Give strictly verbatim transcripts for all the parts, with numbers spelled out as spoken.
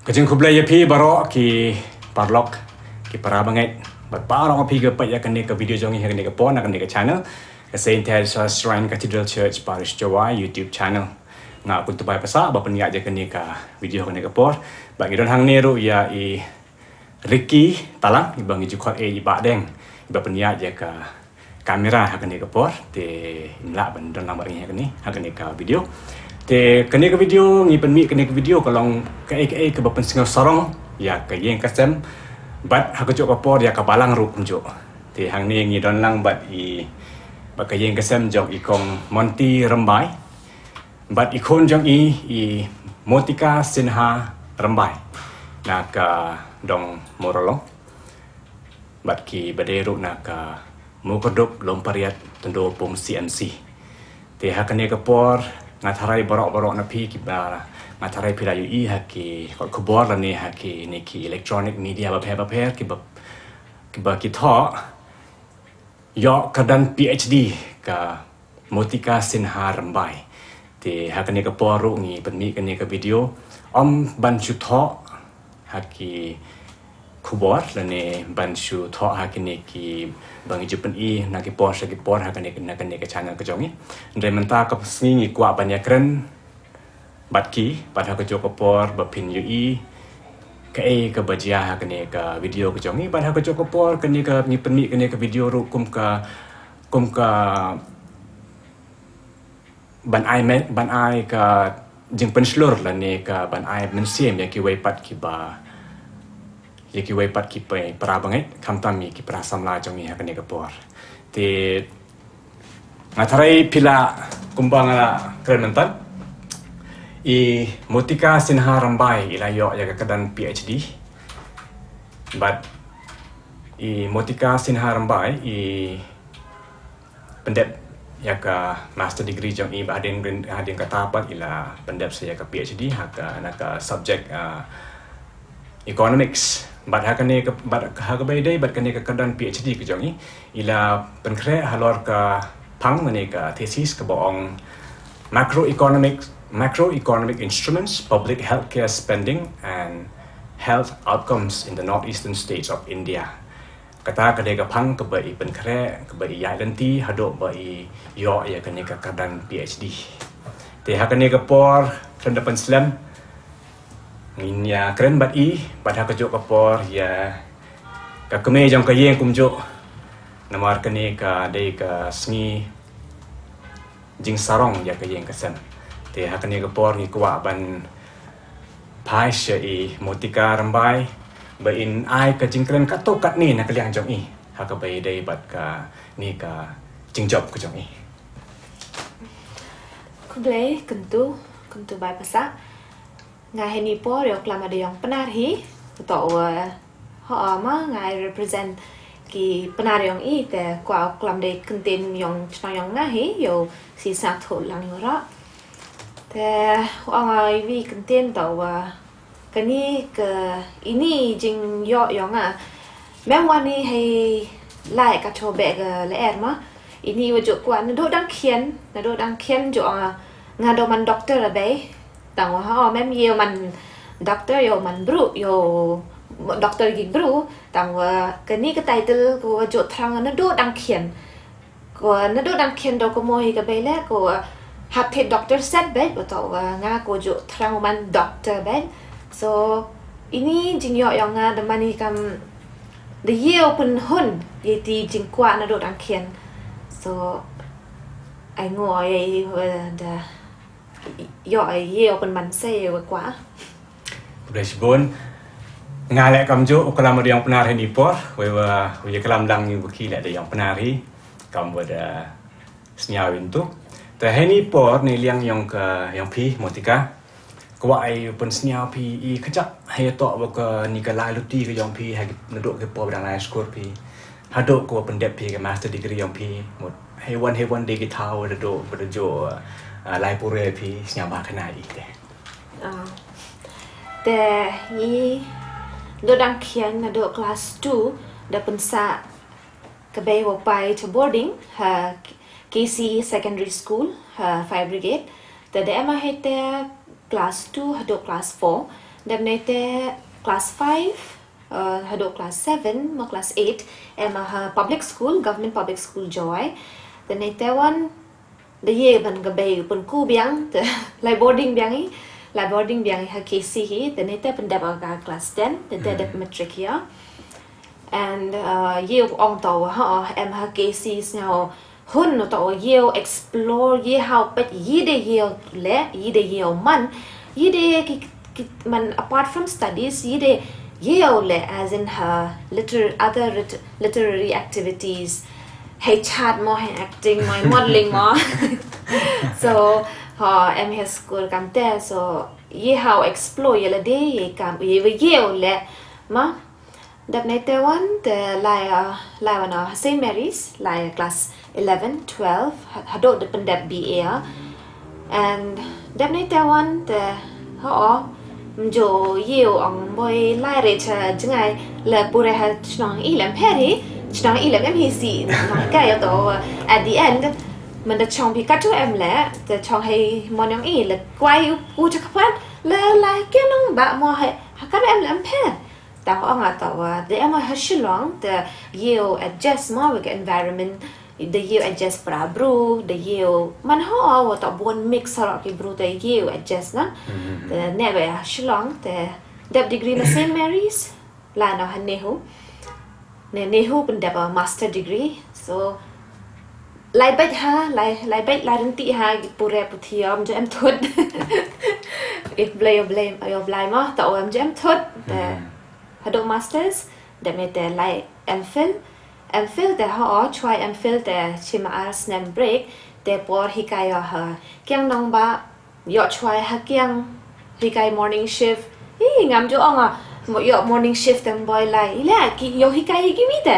Ka jingkhublei ïa phi baroh ki paralok, ki para bangeit bad baroh phi kiba peit ïa kane ka video jong ngi ha kane ka por na kane ka channel. Ka Saint Theresa Shrine Cathedral Church Parish Jowai YouTube channel. Nga Kyntu Bai Passah ba pynïaid ïa kane ka video ha kane ka por. Bad ngi don hangne ruh ïa i Ricky Talang, iba ngi ju khot eh i Bah Deng, iba pynïaid ïa ka kamera ha kane ka por. Te im lah ban don lang bad ngi ha kane, ha kane ka video. Te kane ka video ngi pynmih kane ka video ka long kaei kaei kaba pynsngew sarong ïa ka ïing ka sem bad ha kajuh ka por ïa ka balang ruh kumjuh. Te hangne ngi don lang bad i, bad ka ïing ka sem jong i Kong Monty Rymbai bad i khun jong i, i Motika Sinha Rymbai, na ka dong Mawryllong. Bad kiba dei ruh na ka Mawkyrdup, Lum Pariat, Tyndawpung C M C. Te ha kane ka por nga tharai baroh baroh na phi kiba, nga tharai phi la ïohi ha ki kot khubor lane ha kine ki electronic media bapher bapher kiba, kiba ki thoh ïoh kyrdan PhD ka Motika Sinha Rymbai. Te ha kane ka por ruh ngi pynmih kane ka video ym ban shu thoh ha ki khubor lane ban shu thoh ha kine kiba ngi ju pyni na ki por sha ki por ha kane, na kane ka channel ka jong ngi. Hynrei mynta ka sngi ngi kwah ban ïakren bad ki, bad ha kajuh ka por ba phin ïohi kaei kaba jia ha kane ka video ka jong ngi, bad ha kajuh ka por kane ka, ngi pynmih kane ka video ruh kum ka, kum ka ban ai me-, ban ai ka jingpynshlur lane ka ban ai mynsiem ïa kiwei pat kiba, ïa kiwei pat ki pe-, para bangeit, khamtam ïa ki para samla jong ngi ha kane ka por. Te nga tharai phi la, kumba nga la kren mynta, i Motika Sinha Rymbai i la ïoh ïa ka kyrdan PhD. Bad i Motika Sinha Rymbai i pyndep ïa ka master degree jong i, bad hadien, hadien kata pat i la pyndep sa ïa ka PhD ha ka, na ka subject, ah, economics. Bad ha kane ka, bad ha kaba ïadei bad kane ka kyrdan PhD ka jong i, i la pynkhreh halor ka phang lane ka thesis kaba ong Macroeconomic, Macroeconomic Instruments, Public Healthcare Spending and Health Outcomes in the Northeastern States of India. Kata ka dei ka phang kaba i pynkhreh, kaba i ïaid lynti haduh ba i ïoh ïa kane ka kyrdan PhD. Te ha kane ka por, khlem da pynslem, ngin ïakren bad i, bad ha kajuh ka por ïa ka kmie jong ka ïing kumjuh. Namar kane ka dei ka sngi jingsarong ïa ka ïing ka sem. Te ha kane ka por ngi kwah ban phai sha i Motika Rymbai ba in ai ka jingkren katto katne na ka liang jong i ha kaba ïadei bad kane ka jingjop ka jong i. Khublei Kyntu, Kyntu Bai Passah. Nga heini por ïoh klam da ïong Pnar hi, to wa ho ma nga represent ki Pnar ïong i, te kwah klam da kyntien ïong chnong ïong nga hi, ïoh si sa tho lang ïoh ra. Te ong ai wi kyntien to wa kani ka ini jingïoh ïong nga. Mem wani hei lai ka cho be ga le er ma. Ini wa ju kwah na do dang khian, na do dang khian ju ong nga do man doctor la bei. Tang wa ha mem ïoh man doctor ïoh man bru ïoh doctor gi bru. Tang wa kani ka title ko wa ju thrang na do dang khian. Ko na do dang khian do ko mo hi ka bei le ko hap thit doctor set bei, ko to wa nga ko ju thrang man doctor bei. So ini jingïoh ïong nga da mani kam da ïew pynhun ïa ti jingkwah na do dang khian. So ai ngo ïa i wa da ïoh ïa u pynman sei wa kwah. Khublei shibun. Nga leh kamjuh u klam da ïong Pnar heini por, wei wa, wei klam lang ïa u ki leh da ïong Pnar hi. Kam wa da sñiaw ïa u tu. Te heini por ne liang ïong ka, ïong phi Motika. Kwah ai u pynsñiaw phi i kjak hei to wa kani ka lai luti ka ïong phi, hei na do ki por dang lai skur phi. Haduh ko pyndep phi ka master degree ïong phi. Mut hei wan hei wan de ki thaw da do ba da jo, ah, lai pure phi sñiaw ba khana i te. Ah. Te i do dang khian na do class two da pynsah ka bei wa pai cha boarding ha K C E Secondary School ha Fire Brigade. Te da em hei te class two haduh class four. Dep nete class five, uh, haduh class seven, mo class eight, em ha public school, government public school Jowai. Dep nete wan, da ye ban ka bei pun ku biang, te lai boarding biang i, lai boarding biang i ha K C hi, dep nete pyndep ka class ten, dep nete dep matric ya. And uh, ye ong to ha, em ha K C sngau hun to ye explore ye how pet ye de ye le, ye de ye man, ye de ki, ki man apart from studies, ye de ye le as in her liter other lit- literary activities. Hey chat mo, hey acting mo, modeling mo. So ha em ha school kam te, so ye how explore ye le de ye kam ye ye le ma. Dep nete wan te lai, uh, lai wan ha Saint Mary's, lai class eleven, twelve, ha- haduh de pyndep B A. And dep nete wan te ho mjo ye ong boi lai re cha jngai le pure ha chnong i lem pher hi, chnong i lem em hi si. Nang ka yo to at the end, mynda chong bi katu em le, te chong hei mon yong i le kwai u u chakpan le lai ke nong ba mo hei ha ka em lem pher. Tang ong a ta wa de em ha Shillong te ye adjust ma with the environment, de ye adjust para bru, de ye man ho wa ta bon mix ha ki bru te ye adjust na. Te ne ba ha Shillong te dep degree na Saint Mary's, la na ha NEHU. Ne NEHU pyndep a master degree. So lai bait ha, lai lai bait la renti ha pure puthi om jo em thut. If blai yo blai yo blai ma ta om jo em thut. Te haduh masters, dep nete lai MPhil. MPhil te ho o chwai MPhil te chima ar snem break, te por hikai yo ha kiang nong ba yo chwai ha kiang hikai morning shift. Hi ngam jo ong a mo yo morning shift em boi lai. Ile ki yo hikai ki mi te.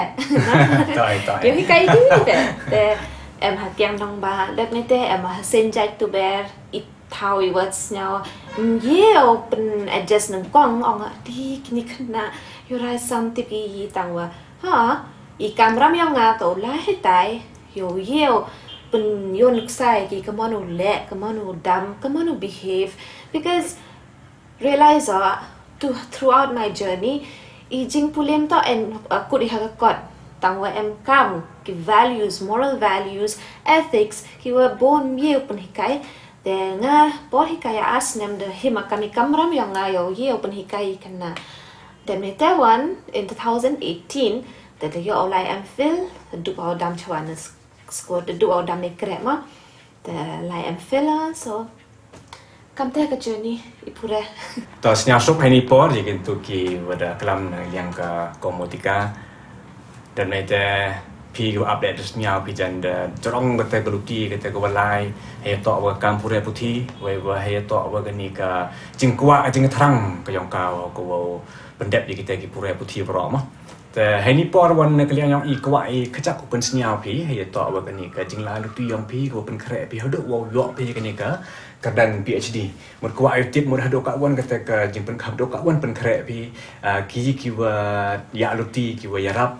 Yo hikai ki mi te. Te em ha kiang nong ba dep nete em ha Saint Jack tu ber i thau i wat snyau. Ye o pen adjust nang kong ong a di kini kena yo rai sam tip i tang wa. Ha i kam ram yong nga to la hetai. Yo ye o pen yo nuksai ki kamon u le, kamon u dam, kamon u behave. Because realize a to throughout my journey i jingpulim to en uh, kut i ha ka kot tang wa em kam ki values, moral values, ethics ki wa bon ye u pen hikai. Te nga por hikai a snem de hima kami kamram yong nga yo ye u pen hikai kena. Te me te wan in two thousand eighteen te te yo lai MPhil, te du au dam chawan skur, te du au dam ne krema. Te lai MPhil so kam te ka journey i pure. To snyau suk hai ni por je kintu ki wada klam na yang ka komotika. Dan mai te phi yu update snyau phi jan da jorong kata ka luti kata ka walai. Hai to wa kam pure puthi, wai wa hai to wa kani ka jingkwah jingthrang ka yong ka wa ko wa pendep je kita ki pure puthi bro ma. Te hai ni por wan na ka liang yong i kwah i kachak u pynsniaw phi, hai to wa kani ka jingla luti yong phi, ko pynkhreh phi, haduh wa yok phi kani ka kyrdan PhD. Mut kwah i tip mut haduh ka wan kata ka jingpyn haduh ka wan pynkhreh phi, ah, ki ki wa ya luti ki wa yarap.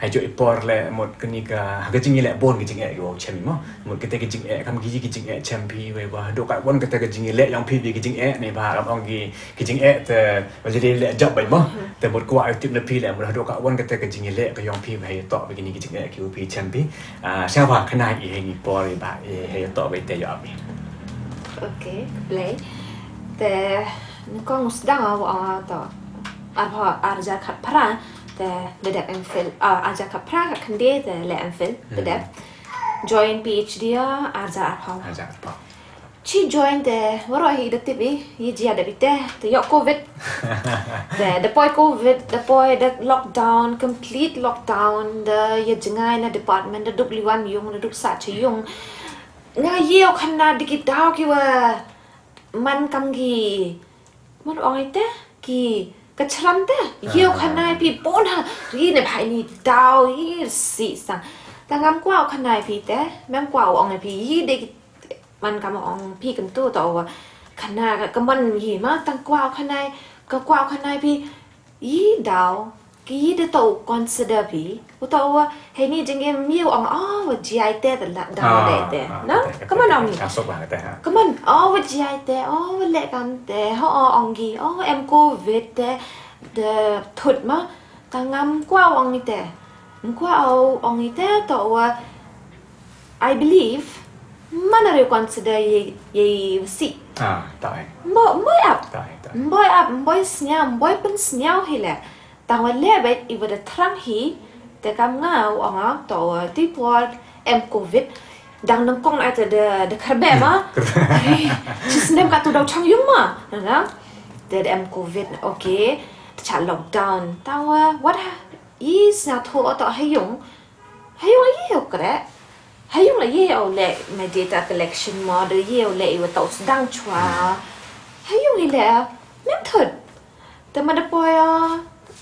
Hai jo i por le mut kani ka ha ka jingileh bon ki jingeh ki wa chem mo. Mut kata ki jingeh kam ki ki jingeh chem phi wei wa haduh ka wan kata ka jingileh yong phi bi ki jingeh ne ba kam ong ki ki jingeh te Ba jadi leh job bai mo. Te mut kwah ïa tip na phi leh mut haduh ka wan kata ka jingïaleh ka yong phi ba hei tok ba kini ki jingeh ki u phi chem phi. Ah, sha ba khnai i hei ni por i ba i hei tok ba i te ïa phi. Okay, khublei. Te nyngkong u sdang u ong to arphew arhajar khatphra te da dep MPhil, ah, arhajar khatphra khatkhyndai te leh MPhil da dep. Join PhD arhajar arphew. Arhajar arphew. Chi join te waroh hi da tip i, i jia da bite, te ïoh covid. Te da poi covid, da poi da lockdown, complete lockdown, da ïa jngai na department, da duk liwan yung, da duk sah cha yung. Nga ïoh khynnah da ki daw ki wa man kam ki, man ong ite ki ka chram te. Ïoh khynnah phi pon ha ri ne bhai ni daw i si sang. Ta ngam kwah khynnah phi te, mem kwah ong phi i de ki man kam ong phi kam tu to wa khynnah ka man hi ma tang kwah khynnah ka kwah khynnah phi i daw Ki da to consider phi. U to wa, hei ni jingim miu ong, oh, wa jiai te da la da Ah, de te. ah, No? kate, kate, Come on, kate. Ong ni. Ah, sok ba kate, ha. Come on, oh, wa jiai te, oh, wa leh kam te, ho, oh, ong ki, oh, em covid te, de thut ma, ta ngam kwah ong ni te. Ngam kwah ong ni te, to wa, I believe, man are consider ye, ye si. Ah, tai, Mbo, mbo ap. tai, tai. Mbo ap, mbo sniaw, mbo pynsniaw hi le. Tang wa le bet, i wa da thrang hi, te kam nga, ong a, to, ti por, em covid. Dang nang kong ai te de, de kharbe ma. Chi snem ka tu dau chang yung ma. Na, na. Te de em covid, okay. Te cha lockdown. Tang wa, what ha, i sna tho to ha yung. Ha yung ye yo kre. Ha yung la ye yo le, my data collection model ye yo le, i wa to sdang chwa. Ha yung i le, mem thut. Te ma da poi,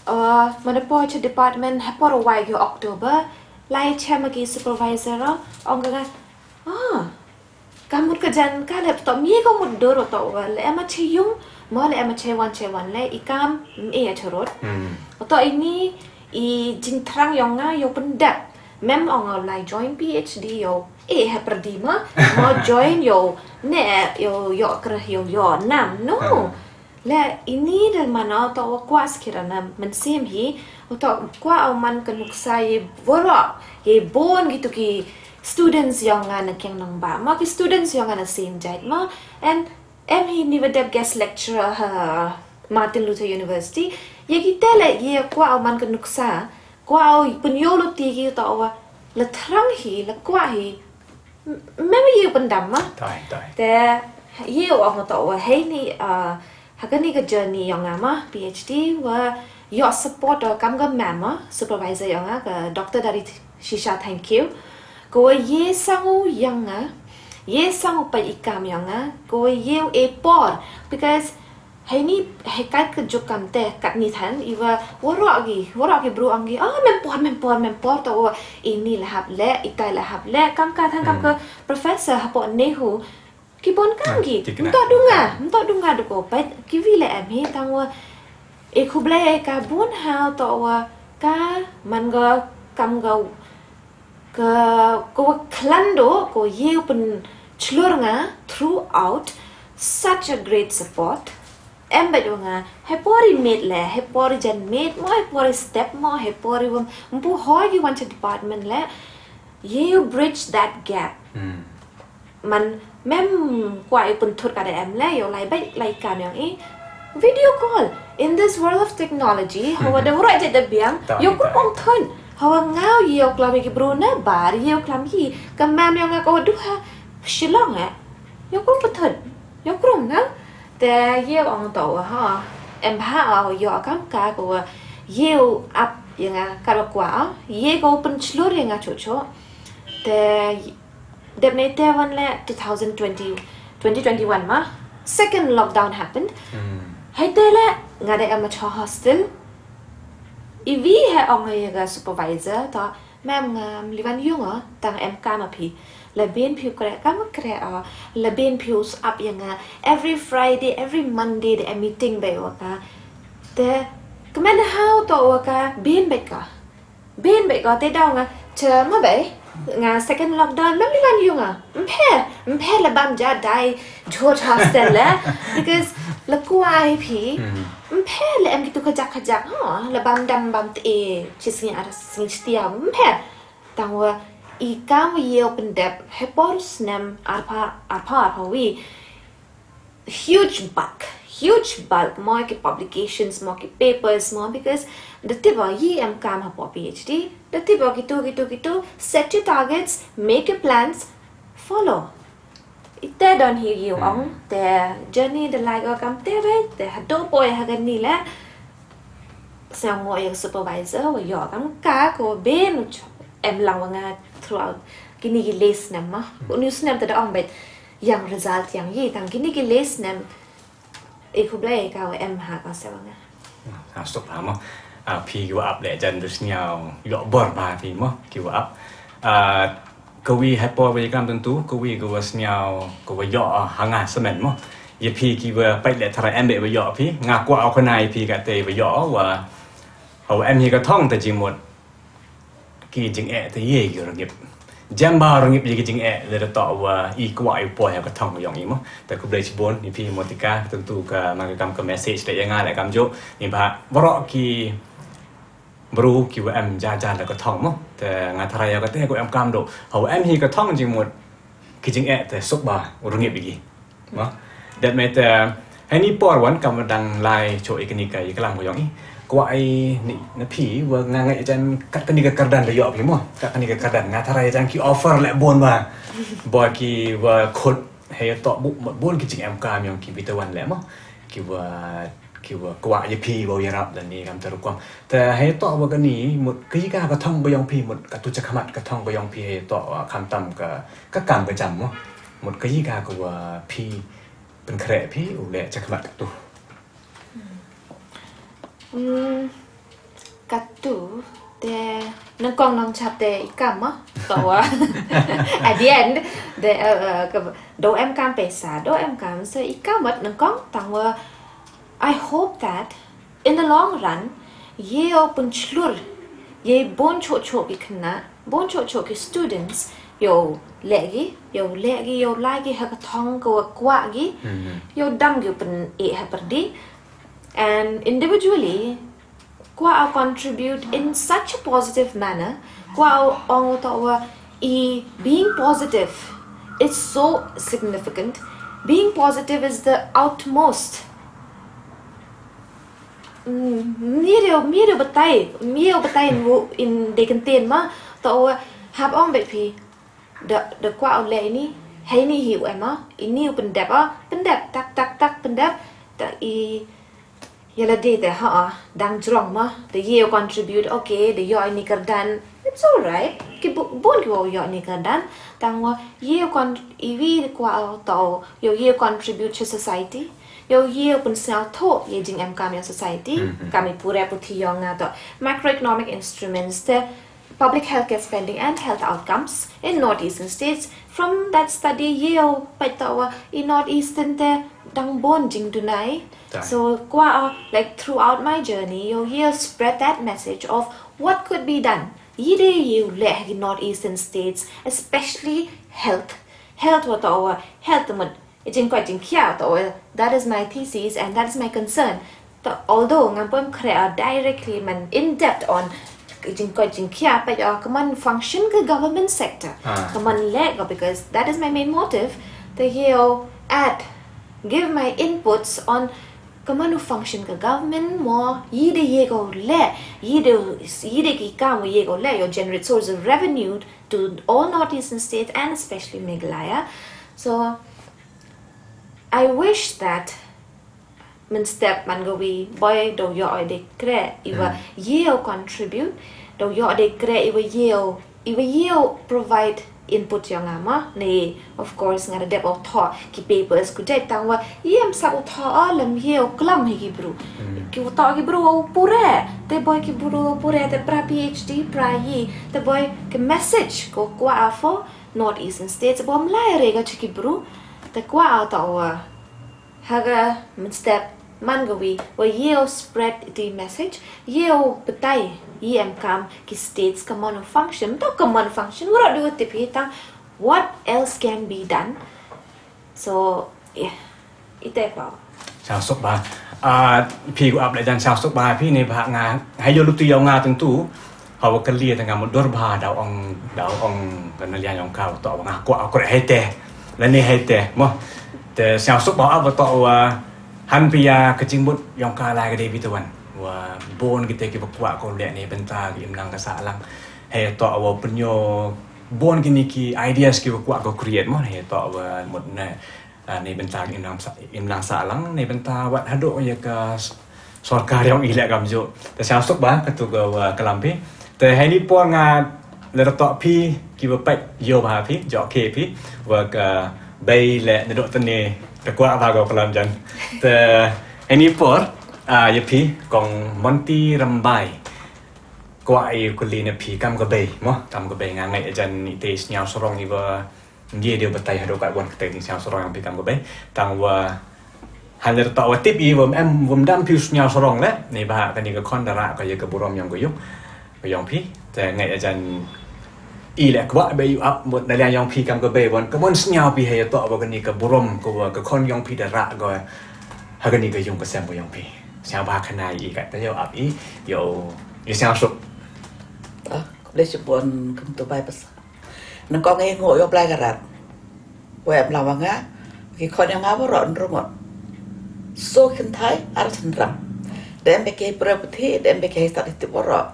uh, ma da poi cha department, ha por wai ki October, lai cha ma ki supervisor, uh, ong ka, ah, ka mut ka jan ka le to mi ka mut dur to wa le em a che yung, mo le em a che wan che wan le, i kam, m e a che rot. Hmm. To i ni, i jingthrang yong nga, yo pyndap. Mem ong a lai join PhD yo, e ha perdi ma, mo join yo, ne yo, yo kreh yo, yo nam, no. Hmm. Le ini dal mano to wa kwas kirana mynsiem hi, to kwa au man ka nuksa ye borok, ye bon gitu ki students yong nga na keng nang ba. Ma ki students yong nga na same jait ma, and em hi ni wa dep guest lecturer ha Martin Luther University, ye ki tele ye kwa au man ka nuksa, kwa au pun yo lo ti ki to wa, la thrang hi, la kwa hi, m-, mem ye pyndam ma. Tai, tai. Te, ye wa mo to wa, hei ni, uh, ha kani ka journey yong nga ma, PhD, wa yo support wa kam ka mem ma, supervisor yong nga, ka Doctor Dari Shisha, thank you. Ko wa ye sangu yong nga, ye sangu pa i kam yong nga, ko wa ye e por, because hei ni, hei kat ka juk kam te, kat ni than, i wa, warok gi, warok gi bru ang gi, ah, mem por, mem por, mem por, to wa, ini la hap le, itai la hap le, kam ka than kam ka professor hapo nehu, ki bon kam Ah, gi, ki kena. Mto dunga, mto dunga du ko pet, ki wi le em hi, tang wa, e khublei e ka bon ha, to wa, ka, man ga, kam ga, ka, ko wa khlando, ko ye pun chlur nga, throughout, such a great support. Em bet wa nga, he pori met le, he pori jan met, mo he pori step, mo he pori wam, mpu hoi ki wan cha department le, ye you bridge that gap. Hmm. Man, mem kwa i pun thut ka da em le, yo lai bai, lai kam yong i. Video call. In this world of technology, hawa da wura je da biang, Ta, yo ta, kur ong thun. Hawa ngau yo klam ki bru na bar, yo klam ki. Ka mem yong nga ko du ha Shillong eh. Yo kur pun thut. Yo kur na. Te ye ong to ha. Em ha au yo kam ka ko ye ap ye nga ka kwa. Ye ko pun chlur ye nga cho cho. Te dep ne te wan le two thousand twenty, twenty twenty-one ma, second lockdown happened. Hmm. Hai te le nga da em a cha hostel. I wi he ong ye ga supervisor to, mem nga li wan yung o, tang em kam a phi. La bin phi kre kam kre o, la bin phi us ap ye nga every Friday, every Monday de em meeting bai wa ka. Te kmen hau to wa ka bin bai ka. Bin bai ko te daw nga, che ma bai, nga second lockdown, mem li wan yung a. Mphe, mphe la bam ja dai, jhur hostel le, because la kuai phi, mphe la em kitu kajak kajak, ha, la bam dam bam te, chi sngi ar sngi chtia, mphe. Tang wa, i kam ye pyndep, he por snem, arpha, arpha, arpha wi. Huge bulk, huge bulk, mo ki publications, mo ki papers, mo, because da tip wa ye em kam hapo PhD, da tip wa kitu, kitu, kitu, set your targets, make your plans, follow. Ite don hi ye ong, te journey da lai ko kam te bai, te hado poi ha kani le, sa mo ye supervisor, wa yo kam ka ko ben u cho, em lang wa nga throughout kini ki le snem ma. Ko ni snem te da ong bet, yang result yang ye, tang kini ki le snem, e khublei ka wa em ha ka sa wa nga. Ha, stok ha mo. Ah, phi ki wa ap le jan du sniaw, yo bor ba phi mo, ki wa ap. Ah, ka wi hai por wa ye kam tentu, ka wi ka wa sniaw, ka wa yo, ah, ha nga semen mo. Ye phi ki wa pait le thara em be wa yo phi, nga kwa au khnai phi ka te wa yo wa. Hawa em hi ka thong te jingmut ki jingeh te ye ki rngip. Jem ba rngip ye ki jingeh le da toh wa i kwah i poi ha ka thong yong i mo. Te khublei shibun i phi Motika, tentu ka man ka kam ka message te ya nga le kam jo. Ni ba baroh ki bru ki wa em ja ja le ka thong mo. Te nga tharai ya ka te ko em kam do. Hawa em hi ka thong jingmut ki jingeh te suk ba rngip i ki. Mo. Dat me te hani por wan kam dang lai cho i kani ka i klam ko yong i. Kwah i ni na phi wa nga ngai jan kat kani ka kardan da yo phi mo. Kat kani ka kardan nga tharai jan ki offer le bon ba. Ba ki wa khut he to bu bon ki jing em kam yong ki bita wan le mo. Ki wa ki wa kwah ya phi wa ya rap dan ni kam terukom. Te he to wa kani mut ki ka ka thong ko yong phi mut ka tu chakmat ka thong ko yong phi he to wa kham tam ka ka kam ka jam mo. Mut ka yi ka ka wa phi pynkhreh phi u leh cha khmat ka tu. Hmm, ka tu te nang kong nang chap te i kam ma to wa. At the end de uh, uh, ka do em kam pesa do em kam so i kam mat nang kong tang wa. I hope that in the long run, ye o pynchlur, ye bon cho cho ki khynnah, bon cho cho ki students, yo leh ki, yo leh ki, yo lai ki ha ka thong ka wa kwah ki, yo dam ki pyn e ha pyrdi. And individually, kwah o contribute in such a positive manner, kwah o ong to wa i being positive is so significant. Being positive is the utmost. Miro miro batai miro batai mu in de kenten ma to hap ong bet phi da da kwa o le ini hei ni hi u ema ini u pendep a pendep tak tak tak pendep ta i ya la de te ha a dang jrong ma de ye contribute okay de yo ini kerdan it's all right ki bu bun ki wo yo ini kerdan tang wa ye kon iwi kwa o to yo ye contribute to society. Yo ye pun sel tho ye jing em kam yong society. Kami pure puthi yong nga to macroeconomic instruments te public healthcare spending and health outcomes in northeastern states. From that study ye yo pait to wa in northeastern te dang bon jing dunai. So kwa uh, like throughout my journey yo ye spread that message of what could be done. Yide ye leh in northeastern states, especially health. Health wa to wa health mut jingkoit jingkhia to wa that is my thesis and that is my concern. To although ngam pom khre a directly man in depth on jingkoit jingkhia pa ya kaman function ka government sector kaman le ka because that is my main motive. To heo add give my inputs on kaman u function ka government mo yide ye ko le yide yide ki kam ye ko le yo generate source of revenue to all northeastern states and especially Meghalaya. So I wish that min step man go wi boy do yo oi de kre iwa yeo contribute do yo de kre iwa yeo iwa yeo provide input yong ama ne of course nga dep o tho ki papers ku dei tang wa yem sa u tho a lem yeo klam hi ki bru ki u tho ki bru u pure te boy ki bru pure te pra phd pra yi te boy ki message ko kwa afo northeastern states bom lai re ga chi ki bru te kwa a to wa haga min step man ga wi wa yeo spread the message yeo betai yem kam ki states ka mono function to ka mono function wara do te pita what else can be done. So yeah ite pa. Sha suk ba a phi gu ap le jan sha suk ba phi ne ba nga hai yo lutu yo nga tentu. Hawa kali ta nga mo dor ba da ong da ong ka na lian yong ka to nga ko ko hai te la ne hai te mo te sha suk ba ap to wa han pia ka chingmut yong ka la ka de bitawan wa bon ki te ki ba kwa ko le ne benta ki imlang ka sa lang hai to wa punyo bon ki ni ki ideas ki ba kwa ko create mo hai to wa mut ne. Nei bynta imlang sa imlang sa lang nei bynta wat haduh ïa ka sorkar ïong i leh kam ju. Te sngewsuk ba katu ka wa ka lam phi. Te hei ni por nga leh toh phi ki ba peit ïoh ba phi jok ke phi wa ka bei leh nadok tene te kwah ba ka lam jan. Te hei ni por ïa phi kong Monty Rambai. Kwah i kuli na phi kam ka bei mo kam ka bei nga ngai jan ni te sngewsarong i ba Ngi dei batai haduh kat wan kata jingsngew sarong yang phi kam ka bei tang wa Hangne to wa tip i wam em wam dam phi u sniaw sarong le. Ni ba kani ka khon da rah ka ïa ka burom yong ka yung, ka yong phi. Te ngai ajan i le kwah ba i ap mut na liang yong phi kam ka bei wan ka mon sniaw phi ha ïa to ba kani ka burom ka wa ka khon yong phi da rah ka ha kani ka yung ka sem ka yong phi. Sniaw ba khana i ka ta ïa ap i ïa u ïa sniaw suk. Ah, khublei shibun Kyntu Bai Basa. Nang kong e ngo ïa u Blai Karat. Wei em lang wa nga ki khon ïa nga baroh nrungot. So kynthai ar tynram. Dem be ke pre puthi, dem be ke stat itu baroh.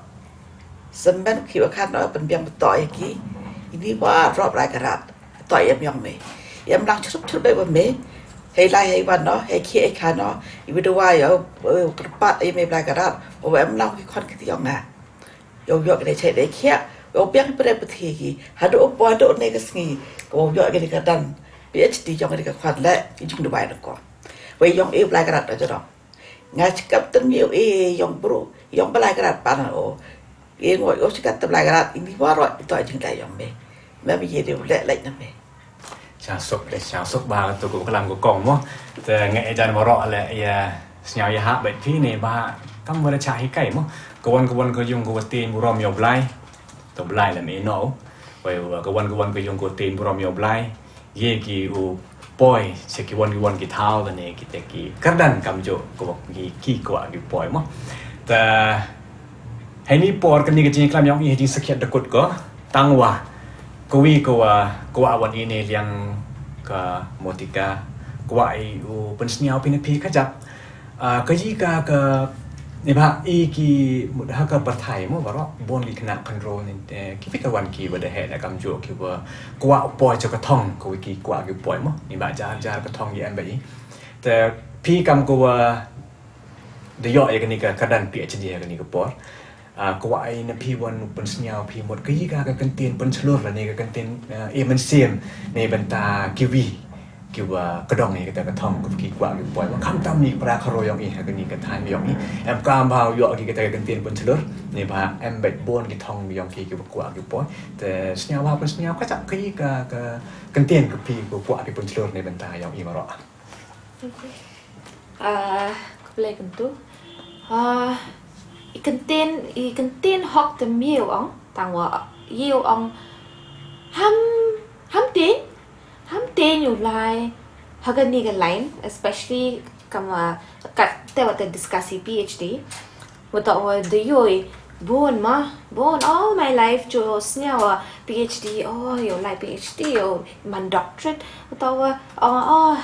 Semben ki wa khan no pynbiang betok ïa ki. Ini baroh Blai Karat. To ïa em yong me. Ïa em lang chrup chrup be wa me. Hei lai hei wan no, hei ki hei khan no. Iwi dua ïa u kyrpad ïa me Blai Karat. Wa em lang ki khon ki ti yong nga. Ïa u ïoh ki dei chai dei khiah, ïa u biang ki pre puthi ki. Haduh u poi haduh ne ka sngi, ka u ïoh ki dei ka dan PhD jong ki dei ka khwan leh, ki jingduwai na ko. Wei yong i Blai Karat da jadong. Nga chikap tyn mi u i yong bru, yong Blai Karat pa na o. I ngo ïa u chikat tyn Blai Karat, i mi waroh i to jingdai yong me. Me mi ye dei u leh leh na me. Sha suk de sha suk ba tu ku klam ku kong mo. Te ngai jan baroh le ïa sniaw ïa ha bait phi ne ba kam wa da cha hi kai mo. Ka wan ka wan ka yung ka wa tin burom ïa u Blai. To Blai le me no. Wei wa ka wan ka wan ka yung ka wa tin burom ïa u Blai. Ye ki u poi se ki wan ki wan ki thaw ne ki te ki kyrdan kam jo ka wa ki ki kwah ki poi mo. Te hei ni por kani ka jingklam yong i hei jingsakhiat da kut ko tang wa. Kawi ka wa ka wa wan i ne liang ka Motika ka wa i u pynsniaw phi ne phi ka jap. Ah, ka ji ka ka ni ba i ki mut ha ka pyrthai mo baroh bon ki khynnah khynro ni, eh, ki phi ka wan ki wa da heh da kam ju ki wa ka wa poi cha ka thong ka wi ki ka wa ki poi mo ni ba jar jar ka thong i em ba i. Te phi kam ka wa da ïoh ïa kani ka kadan PhD ha kani ka por. Ah, ka wa ai na phi wan pynsniaw phi mut ka yi ka ka kyntien pynshlur la ne ka kyntien, ah, e mynsiem ne bynta kiwi ki wa ka dong ïa kata ka thong ka ki kwah ki poi wa kham tam ni para kharo yong i ha kani ka thaiñ yong i. Em kam ba ïoh ki kata ka kyntien pynshlur ne ba em bad bon ki thong yong ki ki wa kwah ki poi. Te sniaw ba pynsniaw ka chak ka yi ka ka kyntien ka phi ka kwah ki pynshlur ne bynta yong i baroh. Ah, khublei Kyntu. Ah, i kyntien, i kyntien hok te miu ong, tang wa iu ong ham, ham te, ham te ñu lai ha kani ka line, especially kam wa kat te wa te discuss i PhD. Wa to wa de yoi bun ma, bun all my life ju sniaw wa PhD, oh, ïa u lai PhD, ïa u man doctorate. Wa to wa, oh, oh,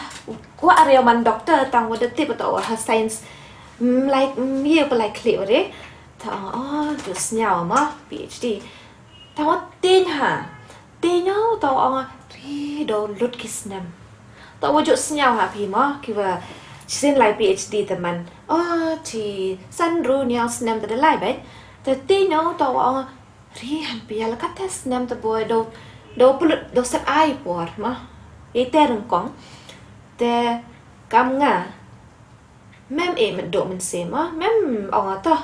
wa are ïa u man doctor, tang wa da tip wa to wa ha science, mm, like, mm, ïa u pa lai khlieh wa re. To, oh, ju sniaw ma PhD. Tang wa tieng ha. Te ñiaw to ong ri do lut ki snem. To wa ju sniaw ha phi mo ki wa shisien lai PhD te man. Oh, ti san ru ñiaw snem te da lai bad. Te te ñiaw to ong ri han pia la kata snem te boy do do pulut do set ai por mo. I te rengkong. Te kam nga Mem e met do mynsiem ah, mem ong ato.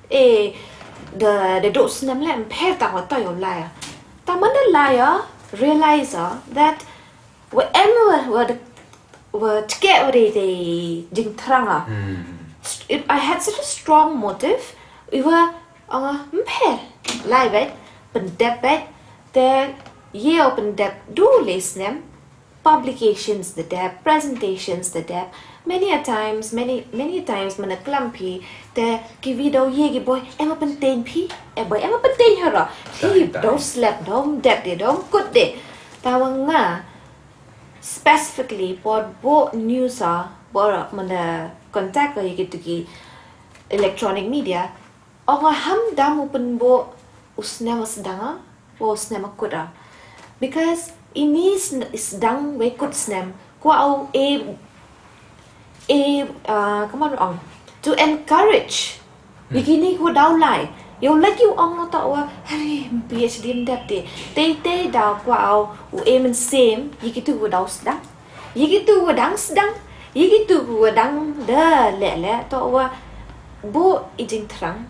E da da do snem le mpher tang wa to ïa u lai. Tang man da lai, realize that wa em wa wa da wa tke wa de de jingthrang ah. It, I had such a strong motive. I wa ong mpher lai bad pyndep bad te ïa u pyndep du le snem. Publications da dep, presentations da dep. Many a times, many many a times man a klam phi te ki video ye ki boy em a pynten phi, e boy em a pynten hero. Hi do slep do dep de do kut de. Tawa nga specifically por bo news a por man a contact ye ki tu ki electronic media. Ong a ham dam u pynbo u snem a sdang a, u snem a kut a. Because ini sdang wei kut snem, kwah u e, e, uh, come on, ong. To encourage. Ye kini ku daw lai. Yo lagi u ong to wa, hari, PhD mdep te. Te te daw kwah u e mynsiem, ye kitu ku daw sdang. Ye kitu wa dang sdang, ye kitu wa dang da leh leh to wa bu i jingthrang,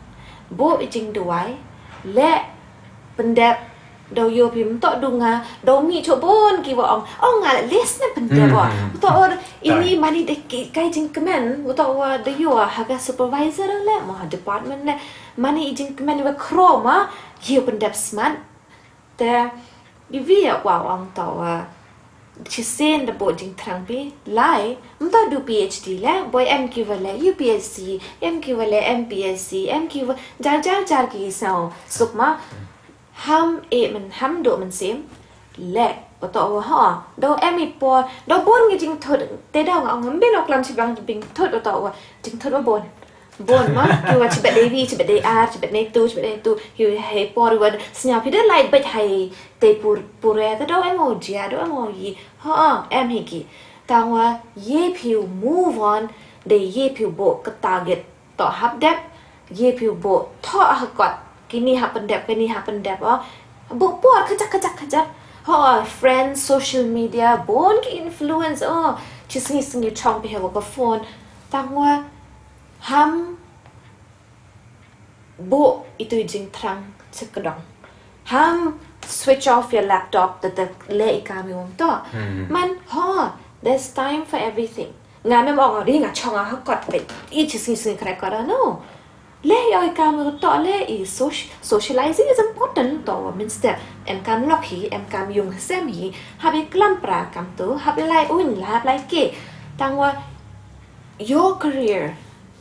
bu i jingduwai, leh pyndep Daw ïoh phi mynta du nga, daw mih chok bun ki wa ong, ong nga leh list na pyndep wa. Uto wa ini mani de ki kai jingkmen, uto wa da ïoh ha ka supervisor le mo ha department le, mani i jingkmen wa khro ma, ïoh pyndep smat. Te, i wi ya wa ong to wa, shisien da bok jingthrang phi, lai, mynta du P H D le, boi em ki wa le U P S C, em ki wa le M P S C, em ki wa, jar jar jar ki saw, suk ma, ham e men, ham do men sim, le, uto wa ha, do em i por, do bun ngi jingthut, te da nga ong, mbin ok lam si bang jingthut uto wa, jingthut wa bun. Bun ma, ki wa chibet dei wi, chibet dei ar, chibet dei tu, chibet dei tu, ki wa hei por wa sñiaw phi da lai beit hei te pur, pure, te do em o jia, do em o yi, ha, em hi ki. Tang wa, ye phi move on, de ye phi bo ka target, to hap dep, ye phi bo, to ha kot, kini hap pyndep, kini hap pyndep, o. Bo por, kajak, kajak, kajak. Ha, friends, social media, bun ki influence, o. Chi sngi sngi chong phi ha wa ka phone. Tang wa, ham bo itu i jingthrang chakdong. Ham switch off your laptop da da le i kam i wam to. Man ho, there's time for everything. Nga mem ong ri nga chong a ha kot pe i chi sngi sngi kre kot no. Le yo i kam i to le i soc-, socializing is important to wa min step. Em kam lok hi, em kam yung sem hi, hap i klam pra kam tu, hap i lai un, hap lai ke. Tang wa your career,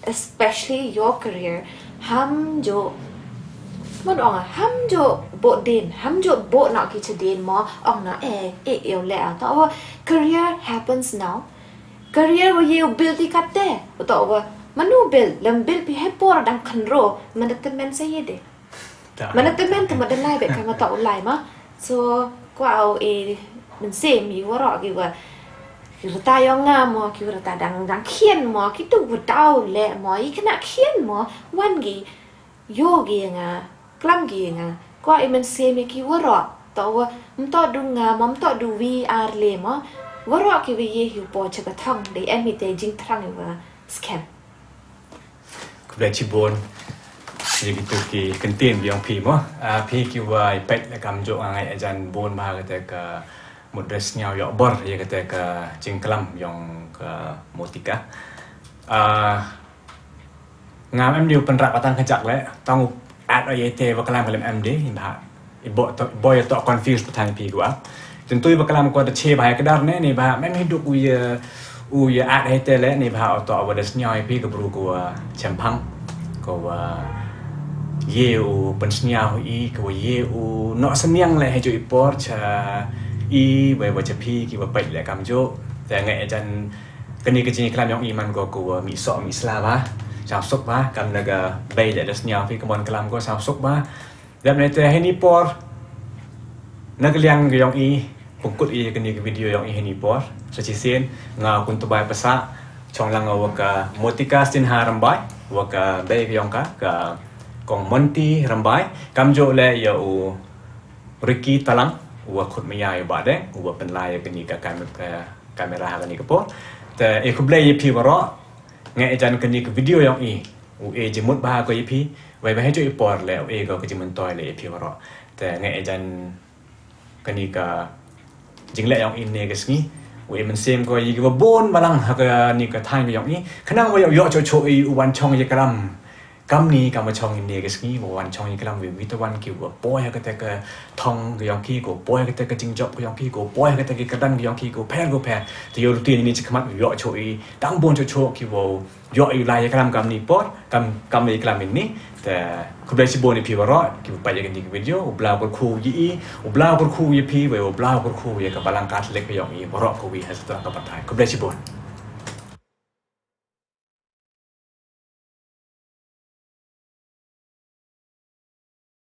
especially your career, ham jo, mon ong ham jo bo din, ham jo bo na ki cha din mo, ong na e, e, e, le a, to, career happens now. Career wa ye u bil ti kat te, to wa, manu bil, lem bil pi he por dang khanro, man da temen sa ye de. Mana temen te ma da lai bek ka ma ta u lai ma. So, kwa au e, men se mi waro ki wa. Ki rata yong nga mo, ki rata dang, dang khian mo, ki tu wa dau le mo, i kena khian mo, wan gi, yo gi nga, klam gi nga. Kwa e men se mi ki waro, to wa, mto du nga mo, mto du wi ar le mo. Waro ki wi ye hiu po cha ka thong, de em hi te jingthrang i wa skem. Khublei chibun. Ye kitu ki kyntien yong phi mo. Ah, phi ki wa i peit le kam jok nga ngai ajan bun ba kata ka mut da sñiaw yoh bor ye kata ka jingklam yong ka Motika. Ah, nga em diu pynrap patang kajak le, tang u at o ye te wa klam klam em de, ba. I bo to, bo ya to confuse patang phi gua. Tentu i ba klam ko da che ba ya kedar ne, ne ba mem hi duk u ya, u ya at he te le, ne ba o to wa da sñiaw i phi ka bru ko wa chempang. Ko wa ye u pynsñiaw i, ko wa ye u no seniang le he ju i por cha i, wa wa cha phi ki wa pait le kam ju. Te ngai ajan kani ka jingklam yong i man ko ko wa mi so mi sla ba. Cham suk ba, kam na ga bai le da sñiaw phi ka mon klam ko cham suk ba. Dep ne te hini por na ka liang ka yong i, pungkut i kani ka video yong i hini por. Sa chi sien, nga kun tu bai pasa, chong lang wa ka Motika Sinha Rambai, wa ka bei ka yong ka, ka kong Monty Rambai, kam jo le ya u Ricky Talang, wa khut maya ya ba de, wa pynlai ya kani ka kam-, ka kamera ha kani ka por. Te e khublei ya phi waro, nga e jan kani ka video yong i, u e jimut ba ko ya phi, wai ba he jo i por le, u e ko ka jimut toi le ya phi waro. Te nga e jan kani ka jingleh yong i ne ka sngi. Wei mynsiem ko i ki wa bun balang ha kani ka thaiñ yong i. Khnang wa yoh yoh cho cho i u wan chong i klam. Kam ni kam wa chong i ne ka sngi wa wan chong i klam wei wei ta wan ki wa poi ha kata ka thong ka yong ki, ko poi ha kata ka jingjop ka yong ki, ko poi ha kata ka kyrdan ka yong ki, ko pher ko pher. Te yoh rutin i ni chi khmat yoh cho i dang bun cho cho ki wa yoh i lai ya klam kam ni por, kam, kam ni klam ni. Te khublei chibun i phi waro, ki wa pait ya kani ka video, u Bla u kyrkhu ya i, u Bla u kyrkhu ya phi, wei u Bla u kyrkhu ya ka balang Katholik ka yong i, waro ko wi ha satra ka pathai. Khublei chibun.